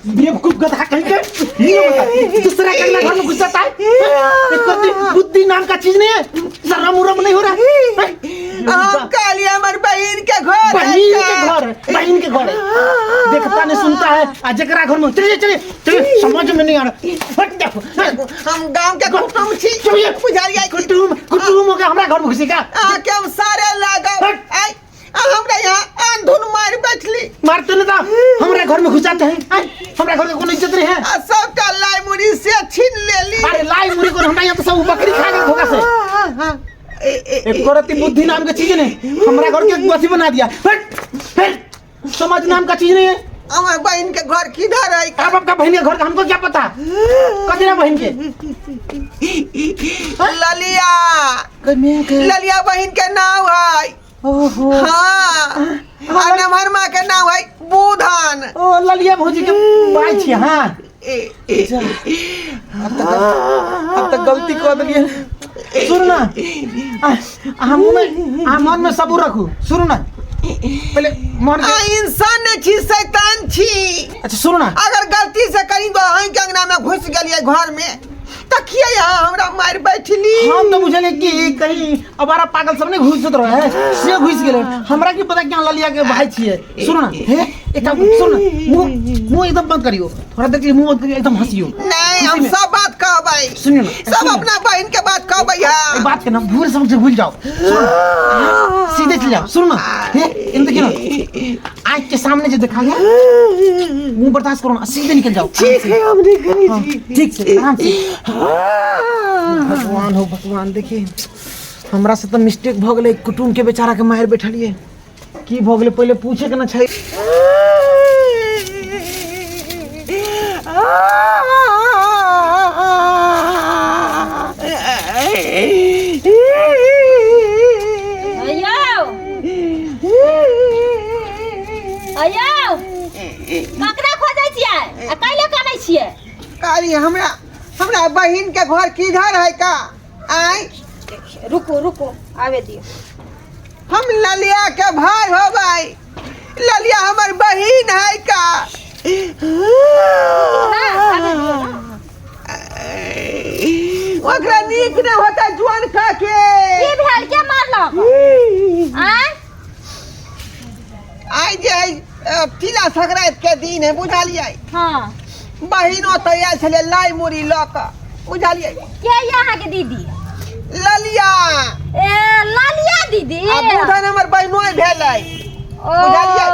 बेवकूफ गधा कहीं के ये बता दूसरा के अंगना घर में घुस जाता है एक करती बुद्धि नाम का चीज नहीं है शर्म उरम नहीं हो रहा है हम कहलिए हमर बहिन के घर है बहन के का। घर है बहन के घर है देखता नहीं सुनता है आ जकरा घर में चलिए चलिए चलिए समझ में नहीं आ रहा हट जाओ हम गांव के कुटुम छी चलिए बुझलिए कि कुटुम कुटुम हो गया हमरा घर में घुसी का अहाँके हम सारे लागब हट। आइ आ हमरा यहाँ आंधुन मारि बैठली मारते नहीं था हमरा घर में घुस जाते हैं आय, हमरा घर के कोनो इज्जत नहीं है आ सबटा लाई मुड़ी से छीन लेली अरे लाई मुरी को हमरा यहाँ तो सब बकरी खा गए धोखा से एक रत्ती बुद्धि नाम के चीज नहीं हमरा घर के अथी बना दिया हट, हट, समझ नाम का चीज नहीं है हमर बहिन के घर किधर है आप आपका बहन के घर का हमको क्या पता कथी ना बहन के ललिया ललिया बहिन के नाम है ओहो हाँ आ नमहर माँ के नाम है बुधन ओ ललिया भौजी के भाई छी हाँ अब तक गलती कर देलिए सुन ना अहाँ मुँह में अहाँ मन में सबूर रखू सुनू ना पहले मन आ के इंसान नहीं छी शैतान छी अच्छा सुनू ना अगर गलती से कहीं तो अहीं के अंगना में घुस गेलिए घर में त किया यहाँ हमरा मारि बैठली हम तो बुझलिए कि कहीं अबारा पागल सब नहीं घुसत रहे से घुस गेलै हमरा की पता क्या ललिया के भाई छियै सुनू ना हे एक काम सुनू ना मुंह मुंह एकदम बंद करियो थोड़ा देर के लिए मुंह बंद करियो एकदम हंसियो नहीं हम खुशी में। सब बात कहबै सुनियो ना सब सुनियो। अपना बहन के बात कहबै एक बात के ना भूल समझ भूल जाओ सुनो ना, सीधे चले जाओ सुनो ना हे इन देखियो ना आँख के सामने जो देखा गया मुंह बर्दाश्त करो ना सीधे निकल जाओ ठीक है हम निकल हाँ, ठीक से आराम से भगवान हो भगवान देखिए हमरा से तो मिस्टेक भ गेलै कुटुम के बेचारा के मारि बैठलिए की भ गेलै पहिले पूछे के ना छै अयौ अयौ ककरा खोजै छियै आ कैले कानै छियै कारी हमरा हमरा बहिन के घर किधर है का आय रुकू रुकू आवे दियौ हम ललिया के भाई हो भाई ललिया हमर बहिन है का ना आवे दियौ ना ओकरा नीक न होता जुआन खा के की भेल के मारलक आँय आइ जे है तिला संक्रांति के दिन है बुझलियै हाँ बहिन ओतऽ आयल छलै लाई मुड़ी लऽ कऽ बुझलियै के ये अहाँके दीदी ललिया ए लालिया दीदी आ बुधन हमर बहिनोइ भेलै ओ बुझलियै?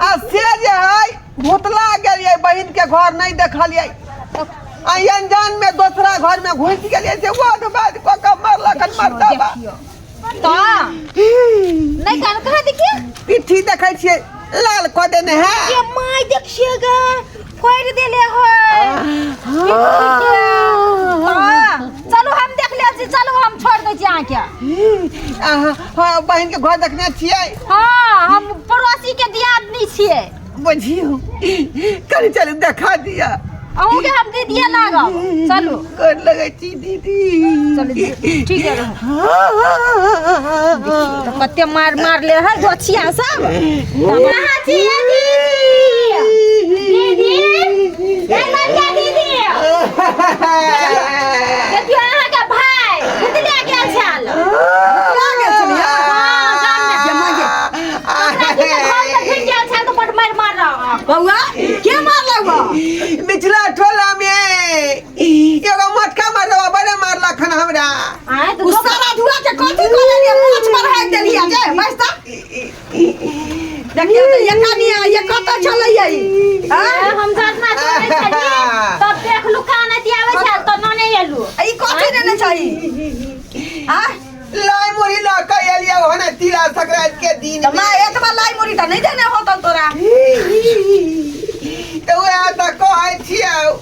आ से जे है भूतला गेलियै बहिन के घर नहि देखलियै आ अनजान में दोसरा घर में घुसि गेलियै से वाद बाद कऽ कऽ मारलक मरदबा देखियौ तऽ नहि कान कहाँ देखिए पिट्ठी देखै छियै लाल कऽ देने है के माय देखिए गा फोड़ देले है चलू हम देख ले छी चलू हम छोड़ दै छी अहाँके अहाँ हाँ बहिन के घर देखने छियै हाँ हम पड़ोसी के दियादनी छियै बुझियौ कनि चलू देखा दिअ अहूँके हम दीदिए लागब चलू गोर लगै छी दीदी चलू ठीक है रहू तऽ कते मार मार ले है गोछिया सब कहाँ छियै दीदी दीदी ए लड़िया दीदी देखियौ अहाँके भाय भुतलिया गेल छल भुतला गेल छलियै हाँ, गाममे। ओकरा की तऽ घरमे घुसि गेल छल तऽ बड मारि मार रहा बौआ के मारलक बा पिछला टोला में एगो मटका मारलक बड़े मारलक हन हमरा आँय तऽ उ सारा धुआ के कथी कऽ लेलियै माछ पर हाकि देलियै जे बैस तऽ देखियौ तऽ ये कनिया ये कतऽ छलैयै ई ए, हम झरना चढ़ै छलियै तब देखलू कानैत आबै छल तऽ नने एलू ई कथी नेने छही आ लाई मुड़ी लऽ कऽ एलियै ओहने तिला संक्रांति के दिन तऽ माँ एतबा लाई मुड़ी तऽ नहि देने होतौ तोरा तऽ उएह तऽ कहै छियौ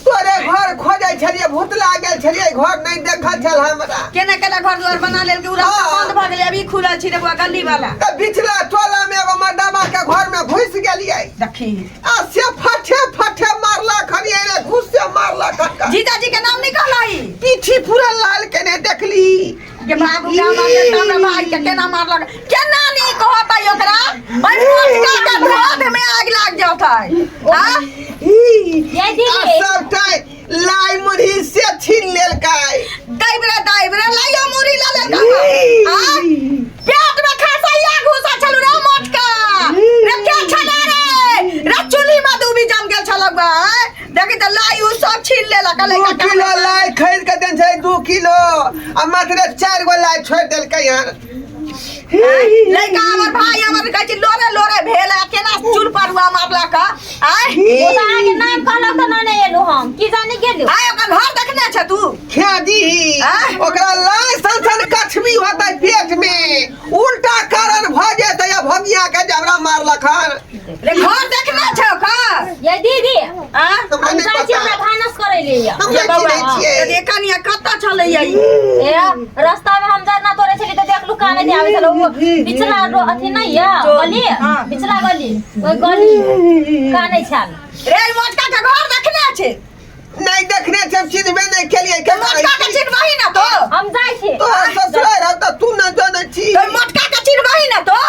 तोरे घर खोजै छलियै भूतला गेल छलियै घर नहि देखल छल हमरा केना केना घर दुआर बना लेलकै उ रास्ता हाँ। बंद भऽ गेलै अभी खुलल छी रे बौआ गली वाला तऽ बिचला टोला में एगो मर्दाबा के घर में घुसि गेलियै देखी आ से फटे फटे मारलक हन एने घुस से मारलक हन जीजाजी के नाम नहीं कहलही पीठी पूरा लाल केने देखली के बाबू के मारलक तऽ हमरा भाई के केना मारलक केना नहीं कहतै ओकरा ओइ मोटका के क्रोध में आगि लाग जाओ होतै आ ये आ दीदी सबटा लाई मुरही से छीन लेलकै दैब रे दैब रे लाइयो मुरी ल ले आ पेट में खसैया घुसा छलु रे मोटका रे के छला रे रे चुल्ही में डूबी जम गेल छलक बा देखी त लाई उ सब छीन लेलक दू लइका किलो लाई खरीद के देने छै 2 किलो आ मात्र 4 गो लाई छोड़ि देलकै हन। लइका हमर भाई हमर कहै छै लोरे लोरे भेल आ केना चूल परुआ मारलक आय। ओ तऽ अहाँके नाम कहलक तऽ नहि एलहुँ हम की जाने गेलहुँ। आय ओकर घर देखने छ तू? खेदी। आँय? ओकरा लाई सन सन कछबी होतै पेट में, उल्टा कारण भऽ जेतै आ भगिया के जे हमरा मारलक हन। रे घर देखने छ ओकर? ये दीदी। आ हमरा हम नहि जाइ छी, पता। हमरा भानस करै ले यऽ। हम नहि चिन्है छियै। ए कनिया, कतऽ छलैया ई? ए रास्ता में हम जरना तोड़े छली तऽ देखलू काने दे आबै छल ओ पिछला अथी नहि यऽ गली। पिछला गली, ओहि गली कानै छल। रे मोटका के घर देखने छै? नहि देखने छै, हम चिन्हबे नहि केलियै के। मोटका के चिन्हबही ना तो? हम जाइ छी। तोहर ससुराल रहौ तऽ तू नहि जनै छी। तो मोटका के चिन्हबही ना तो?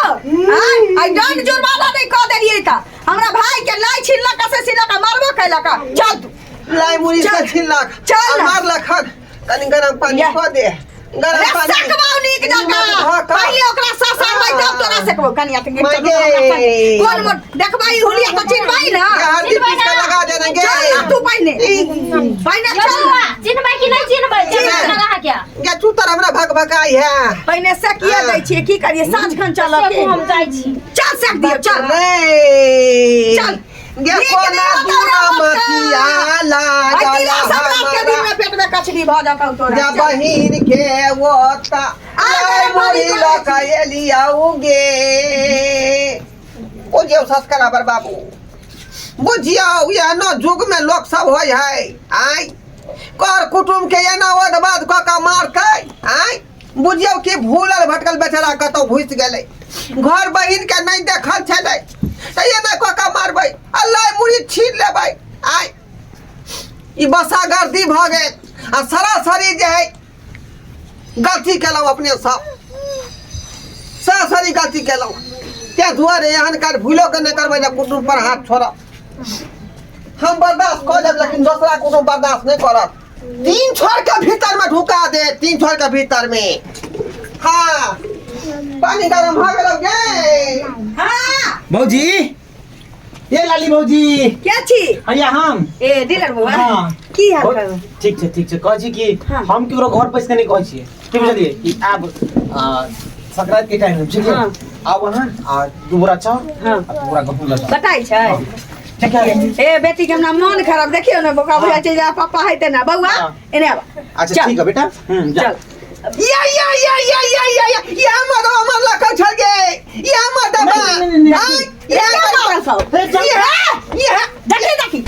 आय आई दंड जुर्माना नहीं कह देलियै त हमरा भाई के लाई छिनलक से छिनलक, मारबो कैलक। चल तू। लाई मुड़ी से चल। छिनलक चल। आ मारलक हन। कनि गरम पानी या। कऽ दे, गरम रे पानी। सकबौ नीक जकाँ। हाँ, कह। पहिले ओकरा ससारबै तब तोरा सकबौ। कनिया के माय चलू हमरा गे। संगे। कोन मोट देखबै हुलिया तऽ चिन्हबै ना? ये हल्दी पीस के लगा देना गे। चल ना तू पहिने, पहिने यौ चल। बौआ, चिन्हबै कि नहि चिन्हबै? चिन्हबै। चलू अहाँके। गे तू तर हमरा भक भकाई है। पहिने सेकिए दै छियै, की करियै, साँझ खन चलऽ से हम जाइ छी। चल, सेक दियौ, चल। रे चल। गे नीक कोना नहि होतौ रे दूरा मोटका। मतिया आइ लागल तिला संक्रांत के दिन हमरा में पेट में कचरी भऽ जेतौ तोरा। जा चल। बहिन के वो ता आ लाई गरम पानी मुड़ी करै लऽ के एलिया गे। ओ जे सस्कराबर बाबू, बुझियौ एहनो युग में लोक सब होइ है। आय कर कुटुम के एना ओध बाध कऽ के मारतै? आय बुझियौ कि भूलल भटकल बेचारा कतौ घुसि गेलै, घर बहिन के नहि देखल छलै, तऽ एना कऽ के मारबै आ लाई मुड़ी छीन लेबै? आय ई बसा गर्दी भऽ गेल आ सरासरी जे है गलती केलहुँ अपने सब, सरासरी गलती केलहुँ। ताहि दुआरे एहन काज भूलो के नहि करबै जे कुटुम्ब पर हाथ छोड़ब। हम बर्दाश्त कऽ लेब, लेकिन दोसरा कोनो बर्दाश्त नहि करत। तीन छोड़ के भीतर में ढुका दे, तीन छोड़ के भीतर में। हाँ, पानी गरम भऽ गेल गे। हाँ। भौजी, ये लाली भौजी। के छी? हैया हम। ए डीलर बौआ। हाँ। की हाल कर? ठीक छै, ठीक छै। कहै छी कि हाँ। हम केकरो घर पैस के नहि कहै छियै, की बुझलियै कि आब संक्रांति के टाइम ठीक है। हाँ। आब अहाँ आ 2 बोरा चाउर आ 2 बोरा गहूम लऽ जाउ। बताइ छै। ठीक है। ए बेटी के हमरा मन खराब, देखियौ ने बौआ, बुझाइ छै जे पापा हेतै ने बौआ। हाँ। एने आब। अच्छा। चल। ठीक है बेटा, जा। चल। या या या या या या या या मर मर लखल छल गे या मर दबा। नहीं, नहीं, नहीं, आय, या के मर मारल सब? हे, चल। या या देखी देखी।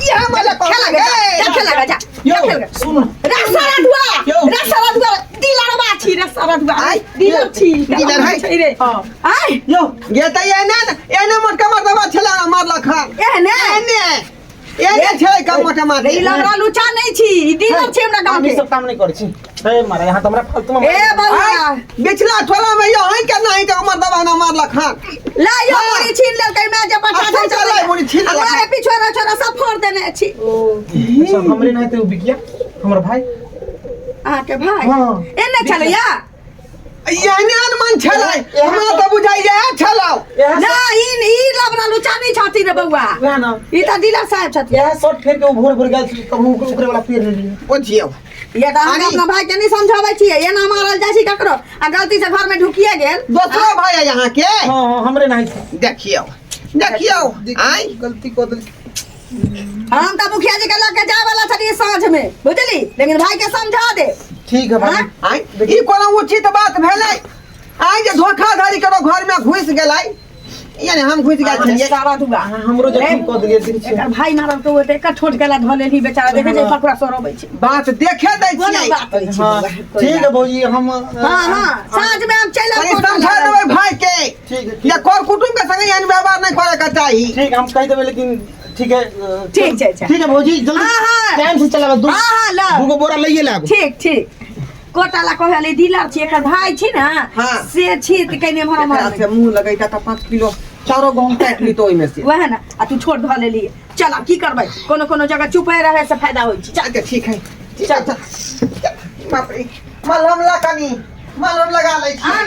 या मर लखल खेला गे, जा खेला गे, जा। यौ खेल गे। सुन। रे सारा दुआ। यौ। रे सारा दुआ, दिलर बा छी रे सारा दुआ। आय। दिलर छी। डीलर है। छै रे। हाँ। आय। यौ। गे त एने एने मोटका मर्दबा छला मार लखन। एहने। एने एने छलै का मोटा मार। रे ई लबड़ा लुचा नहि छी, ई डीलर छी हमरा गाँव हम ई के। सब काम नहि करै छी। हे मारा, यहाँ तऽ हमरा फालतू में ए बौआ। बिछला ठोला में यो है के नहीं के मर्दबा ना मार लखन। ला यो मुड़ी छीन लेलकै, मैं जे पठा आ, दै सब लाई मुड़ी छीन लेलकै। हमरा पीछे रह छोरा सब फोड़ देने छी। अच्छा, हमरे नहीं ते उ बिकिया हमर भाई। अहाँके भाई? हाँ। एने छलैया। एहने अनुमान छलै, हमरा तऽ बुझाइया छलौ। इएह ना, ई ई लबड़ा लुचा नहि छथिन रे बौआ। वएह ना। ई तऽ डीलर साहब छथिन। इएह शर्ट फेर के उ भोर भोर गेल छलै, तब ओकरे वाला पेर लेलियै। बुझियौ। ये तऽ हम अरे। अपना भाई के नहि समझाबै छियै, एना मारल जाइ छै ककरो आ गलती से घर में ढुकिए गेल। दोसरो भाई है यहाँ के? हाँ हाँ, हमरे नहीं छै। देखियौ देखियौ आइ। गलती कऽ देली। हम तऽ मुखिया जी के लऽ के जाय वाला छलियै साँझ में, बुझली, लेकिन भाई के समझा दे। ठीक है भाई। हाँ? आइ ई कोनो उचित बात भेलै आइ जे धोखाधड़ी करो घर में घुसि गेलै, यानी हम घुसि गेल छलियै। सारा दुआ। अहाँ हमरो जखन कऽ देलियै, देखै छियै। एकर भाई मारल के ओते एकर ठोट गला धऽ लेली बेचारा, देखै छै पकड़ा सड़बै छै। बात देखे दै कोनो छियै। बात नहि छै हाँ बौआ, कोई ठीक है बात। भौजी, हम हाँ हाँ, साँझ में हम चलि कनि आएब। समझा देबै भाई के ठीक है। जे कर कुटुम्ब के संगे एहन व्यवहार नहि करे के चाही। ठीक, हम कहि देबै, लेकिन ठीक है। ठीक छै, छै। ठीक है भौजी, जल्दी हाँ, हाँ। टाइम से चलाबा दू। हाँ, हाँ, ल। दूगो बोरा लइए लाब। ठीक ठीक। कोटाला कहले डीलर छी, एकर भाई छी ने। हाँ। से छी तऽ कने भरा एकरा से मुंह लगैता तऽ 5 किलो चारो गहूँम काटि ली तो ओहिमे से। वएह ने, आ तू छोट धऽ लेली। चल आब की करबै, कोनो कोनो जगह चुपे रहे से फायदा होइ छै। चल। अच्छा ठीक है, चल चल चल। बाप रे, मलहम ला, कनी मलहम लगा लै छी। आन।